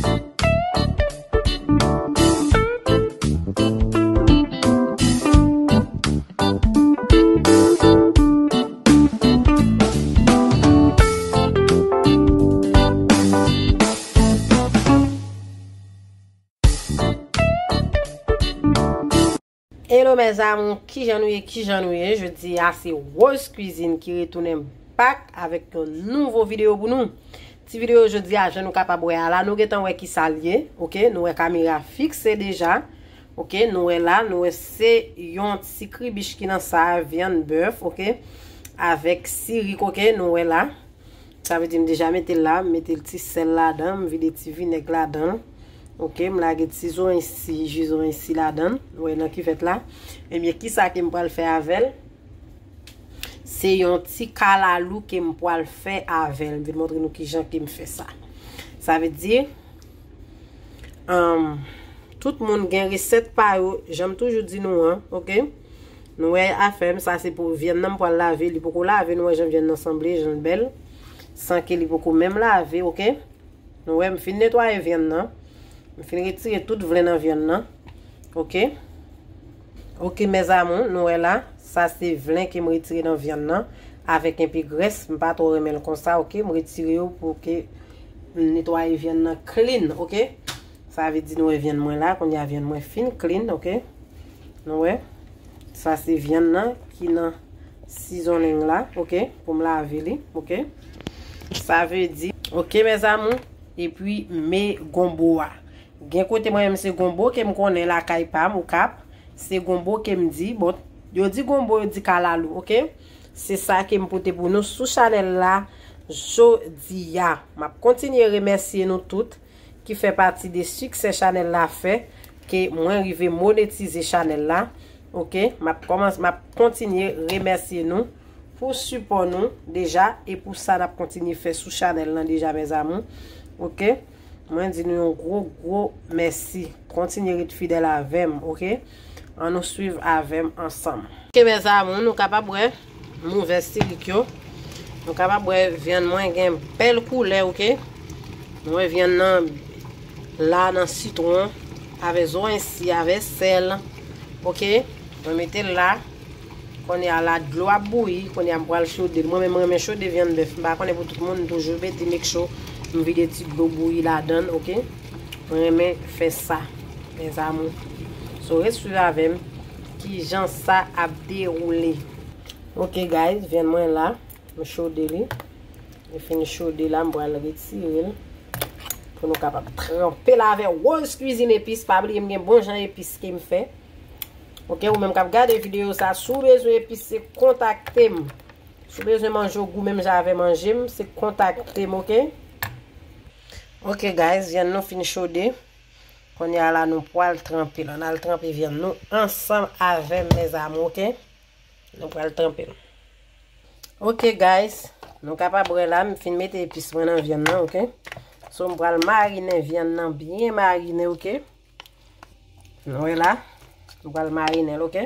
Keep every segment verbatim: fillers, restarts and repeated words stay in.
Hello mes amours, kijan nou ye, kijan nou ye? Jodi a se Rose Cuisine ki retounen back avèk yon nouvo videyo pou nou. Ti videyo jodi a, jan nou kapab wè a la, nou gentan wè kisa l ye, oke? Nou wè kamera fikse deja, oke? Nou wè la, nou wè se yon ti kribich ki nan sa a, vyann bèf, oke? Avèk sirik, oke? Nou wè la. Sa vle di m deja mete l la, m mete l ti sèl ladan, m vide ti vinèg ladan l. Oke, m lage ti zoranj si, ji zoranj si ladan l. Ou wè nan kivèt la. Ebyen, kisa ke m pral fè avè l? Se yon ti kalalou ke m pral fè avè l. M vin montre nou kijan ke m fè sa. Sa vle di, um, tout moun gen resèt pa yo, jan m toujou di nou an, oke? Nou wè afè m, sa se pou vyann nan m pral lave, li poko lave, nou wè jan vyann nan sanble, jan l bèl, san ke li poko menm lave, oke? Nou wè m fin netwaye vyann nan, m fin retire tout vlen nan vyann nan, oke? Oke, mes amours, nou wè la, sa se vlen ke m retire nan vyann nan, avèk enpe grès, m pa twò renmen l konsa, oke? M retire yo pou ke m netwaye vyann nan clean, oke? Sa vle di nou wè vyann mwen la, kounye a vyann mwen fin clean, oke? Nou wè? Sa se vyann nan ki nan seasoning la, oke? Pou m lave li, oke? Sa vle di, oke, mes amours, epi men gonbo a. Gen kote mwen menm se gonbo ke m konnen lakay pa m, Okap, se gonbo ke m di. Bon, yo di gonbo, yo di kalalou, oke? Se sa ke m pote pou nou sou chanèl la jodi a. M ap kontinye remèsye nou tout ki fè pati de siksè chanèl la fè ke mwen rive monetize chanèl la. Oke, m ap kòmans-, m ap kontinye remèsye nou pou sipò nou deja e pou sa n ap kontinye fè sou chanèl lan deja, mes amours. Oke, mwen di nou yon gwo, gwo mèsi. Kontinye ret fidèl avè m, oke? Ann nou swiv avè m ansanm. Oke, mes amours, nou kapab wè m ouvè sirik yo. Nou kapab wè vyann mwen gen bèl koulè, oke? Nou wè vyann nan la nan sitwon, avè zoranj si, avè sèl, oke? Mwen mete l la. Kounye a la, dlo ap bouyi, kounye a m pral chode l. Mwen menm, mwen renmen chode vyann bèf. M pa konnen pou tout moun, m toujou mete make sure m vide ti dlo bouyi ladan l, oke? Mwen renmen fè sa, mes amours. So, ret swiv avè m kijan sa ap dewoule. Oke, guys, vyann mwen la, m chode li. Li fin chode la, m pral retire l pou nou kapab tranpe l avè Rose Cuisine Epis. Pa bliye, m gen bon jan epis ke m fè. Oke, ou menm k ap gade videyo sa, si w bezwen epis, se kontakte m. Si w bezwen manje w gou menm jan avè manje m, se kontakte m, oke? Oke, guys, vyann nou fin chode. Kounye a la, nou pral tranpe l. Ann al tranpe vyann nou ansanm avè m, mes amours, oke? Nou pral tranpe l. Oke, guys, nou kapab wè la, m fin mete epis mwen nan vyann nan, oke? So, m pral marinen vyann nan byen marinen, oke? Nou wè la, m pral marinen l, oke?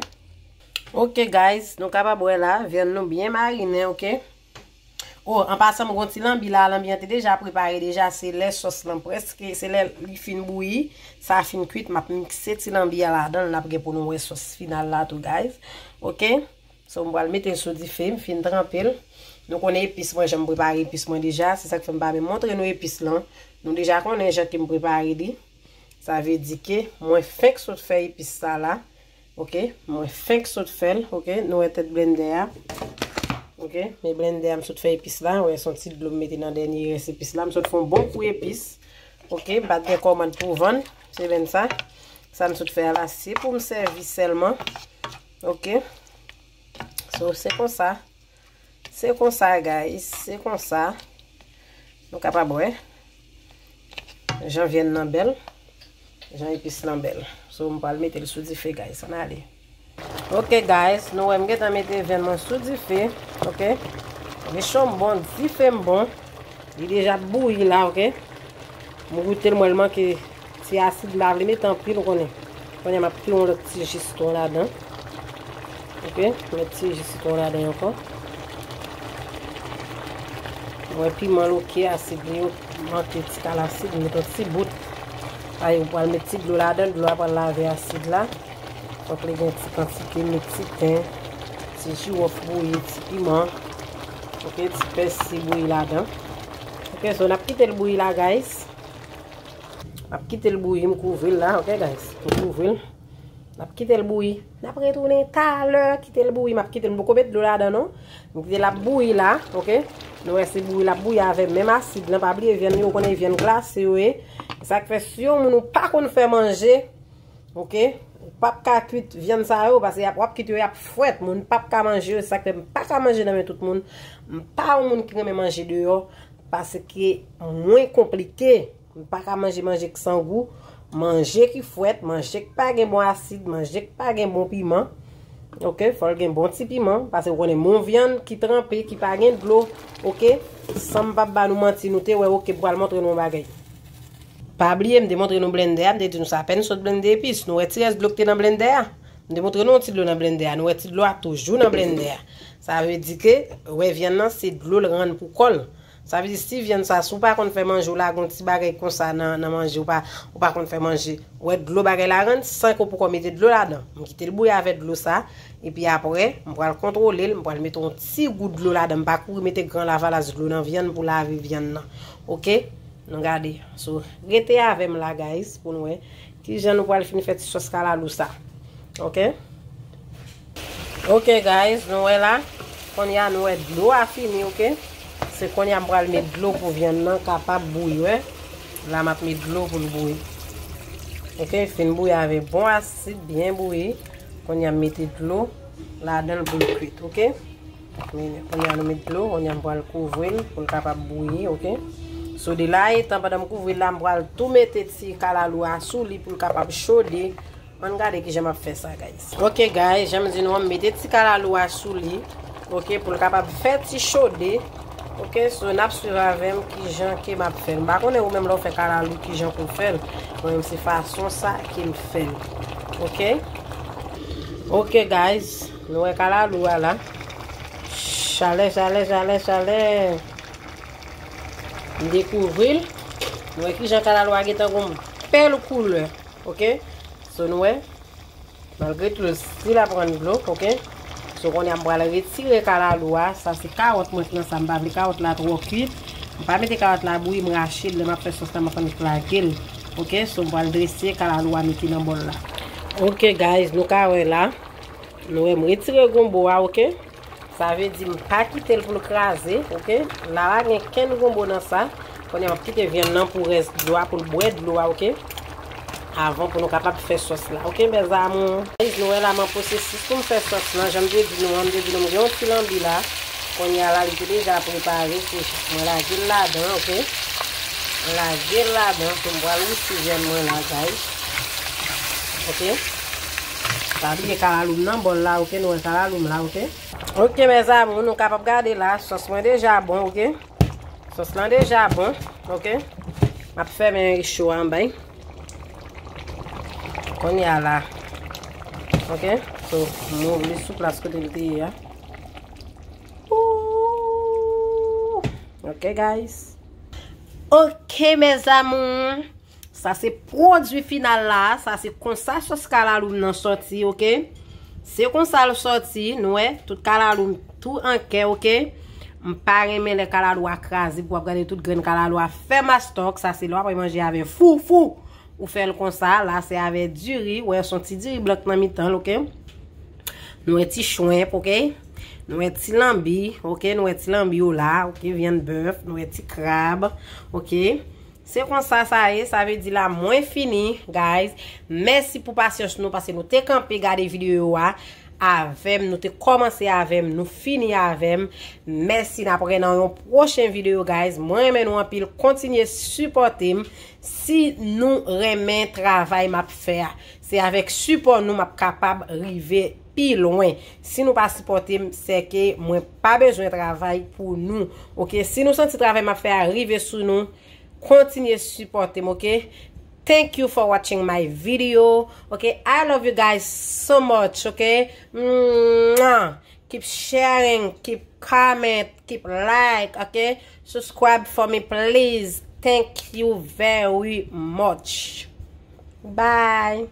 Oke, guys, nou kapab wè la, vyann nou byen marinen, oke? O, an pasan, m gon ti lanbi la, lanbi an te deja prepare deja, se lè sòs lan prèske, se lè li fin bouyi, sa fin kwit, m ap mikse ti lanbi a ladan l, n ap gen pou nou wè sòs final la tou, guys. Oke? So, m pral mete l sou dife, m fin tranpe l. Nou konnen epis mwen, jan m prepare epis mwen deja, se sa k fè m pa menm montre nou epis lan. Nou deja konnen jan ke m prepare li. Sa vle di ke mwen fenk sot fè epis sa la. Oke, mwen fenk sot fè l, oke, nou wè tèt blendè a. Oke, men blendè a m sot fè epis la, wè se yon ti dlo m mete nan dènye rès epis la, m sot fè yon bon kou epis. Oke, m pa t gen kòmand pou vann, se menm sa. Sa m sot fè a la, se pou m sèvi sèlman. Oke. So, se konsa. Se konsa, guys, se konsa. Nou kapab wè jan vyann nan bèl, jan epis lan bèl. So, m pral mete l sou dife, guys. Ann ale. Oke, guys, nou wè m gentan mete vyann mwen sou dife. Oke. Recho m bon, dife m bon. Li deja ap bouyi la, oke. M goute l, m wè l manke ti asid, m pa vle mete anpil, ou konnen. Kounye a m ap pi yon lòt ti ji sitwon ladan. Oke, m met ti ji sitwon ladan ankò. Wè piman l oke, asid li yo manke ti kal asid, m met yon ti bout. Ay, ou pral met ti dlo ladan, dlo a pral lave asid la. Fòk li gen ti kantite, met ti ten, ti jiwòf bouyi, ti piman. Oke, ti pèsi bouyi ladan. Oke, so n ap kite l bouyi la, guys. N ap kite l bouyi, m kouvri l la, oke, guys. M kouvri l. N ap kite l bouyi. N ap retounen talè, kite l bouyi. M ap kite l, m poko met dlo ladan non. M kite l ap bouyi la, oke. Nou wè se bouyi l ap bouyi avè menm asid lan. Pa bliye vyann yo, ou konnen vyann glase yo ye. Sa k fè si yon moun ou pa konn fè manje, oke, ou p ap ka kuit vyann sa yo, paske y ap, w ap kite yo, y ap frèt. Moun p ap ka manje yo, se sa k fè m pa ka manje nan men tout moun. M pa yon moun ki renmen manje deyò, paske mwen konplike. M pa ka manje manje k san gou, manje ki frèt, manje k pa gen bon asid, manje k pa gen bon piman. Oke, fò l gen bon ti piman, paske w konnen m yon vyann ki tranpe, ki pa gen dlo. Oke, san m p ap ba nou manti, nou te wè, oke, m pral montre nou yon bagay. Pa bliye, m te montre nou blendè a, m te di nou sa apèn sot blende epis. Nou wè ti rès dlo k te nan blendè a? M te montre nou yon ti dlo nan blendè a. Nou wè ti dlo a toujou nan blendè a. Sa vle di ke, wè vyann nan, se dlo l rann pou kò l. Sa vle di si vyann sa, si w pa konn fè manje, w lage yon ti bagay konsa nan, nan manje, w pa, w pa konn fè manje, w wè dlo bagay la rann, san ke w poko mete dlo ladan. M kite l bouyi avè dlo sa, epi apre, m pral kontwole l, m pral mete yon ti gout dlo ladan. M pa kouri mete gran lavalas dlo nan vyann pou lave vyann nan. Oke? Nou gade. So, rete avè m la, guys, pou n wè kijan nou pral fin fè ti sòs kalalou sa. Oke? Oke, guys, nou wè la. Kounye a, nou wè dlo a fini, oke? Se kounye a m pral met dlo pou vyann nan kapab bouyi, wè. La, m ap met dlo pou l bouyi. Oke, fin bouyi avè bon asid, byen bouyi. Kounye a, m mete dlo ladan l pou l kwit, oke? Men, kounye a, nou met dlo, kounye a, m pral kouvri l pou l kapab bouyi, oke? So, de la etan, pandan m kouvri l la, m pral tou mete ti kalalou a sou li pou l kapab chode. Ann gade kijan m ap fè sa, guys. Oke, guys, jan m di nou an, m mete ti kalalou a sou li, oke, pou l kapab fè ti chode. Oke, so n ap swiv avè m kijan ke m ap fè l. M pa konnen ou menm lè w fè kalalou kijan pou w fè l. Mwen menm se fason sa ke m fè l. Oke? Oke, guys, nou wè kalalou a la. Chalè, chalè, chalè, chalè. M dekouvri l. Nou wè kijan kalalou a gentan gon bèl koulè. Oke? So nou wè, malgre tou l still ap rann dlo, oke? So kounye a m pral retire kalalou a, sa se kawòt mwen k nan sa, m pa vle kawòt la twò kwit. M pa mete kawòt la bouyi, m rache l, lè m ap fè sòs la, m ap annik lage l. Oke? So m pral drese kalalou a mete nan bòl la. Oke, guys, nou ka wè la. Nou wè m retire gonbo a, oke? Sa vle di m pa kite l pou l kraze, oke? La pa gen kenn gonbo nan sa. Kounye a m ap kite vyann nan pou rès dlo a, pou l bwè dlo a, oke? Avan pou nou kapab fè sòs la, oke, mes amours? Guys, nou wè la m an pwosesis pou m fè sòs lan. Jan m te di nou an, m te di nou m gen yon ti lanbi la. Kounye a la, li te deja prepare, se jis mwen lage l ladan, oke? Mwen lage l ladan, so m pral wousi vyann mwen la, guys. Oke? Pa bliye kalalou m nan bòl la, oke? Nou wè kalalou m la, oke? Oke, mes amours, nou kapab gade la, sòs mwen deja bon, oke? Sòs lan deja bon, oke? M ap fèmen cho a anba. Kounye a la. Oke? So, m ouvri sou plas kote l te ye a. Ooh! Oke, guys. Oke, mes amours. Sa se pwodui final la, sa se konsa sòs kalalou m nan sòti, oke? Se konsa l sòti, nou wè, tout kalalou m tou an kè, oke? M pa renmen lè kalalou a kraze, pou w ap gade tout grenn kalalou a fè mastòk, sa se lè w ap manje avè foufou. Ou fè l konsa, la se avè diri, wè, se yon ti diri blan k nan mitan l, oke? Nou wè ti chwenp, oke? Nou wè ti lanbi, oke? Nou wè ti lanbi yo la, oke? Vyann bèf, nou wè ti krab, oke? Se konsa sa ye, sa vle di la mwen fini, guys. Mèsi pou pasyans nou, paske nou te kanpe gade videyo a avè m, nou te kòmanse avè m, nou fini avè m. Mèsi, n ap wè nan yon pwochen videyo, guys. Mwen renmen nou anpil, kontinye sipòte m. Si nou renmen travay m ap fè a, se avèk sipò nou m ap kapab rive pi lwen. Si nou pa sipòte m, sèke mwen pa bezwen travay pou nou. Oke, si nou santi travay m ap fè a rive sou nou, kontinye sipòte m, oke? Thank you for watching my video. Oke, I love you guys so much, oke? Mwah! Keep sharing, keep comment, keep like, okay? Subscribe for me, please. Thank you very much. Bye.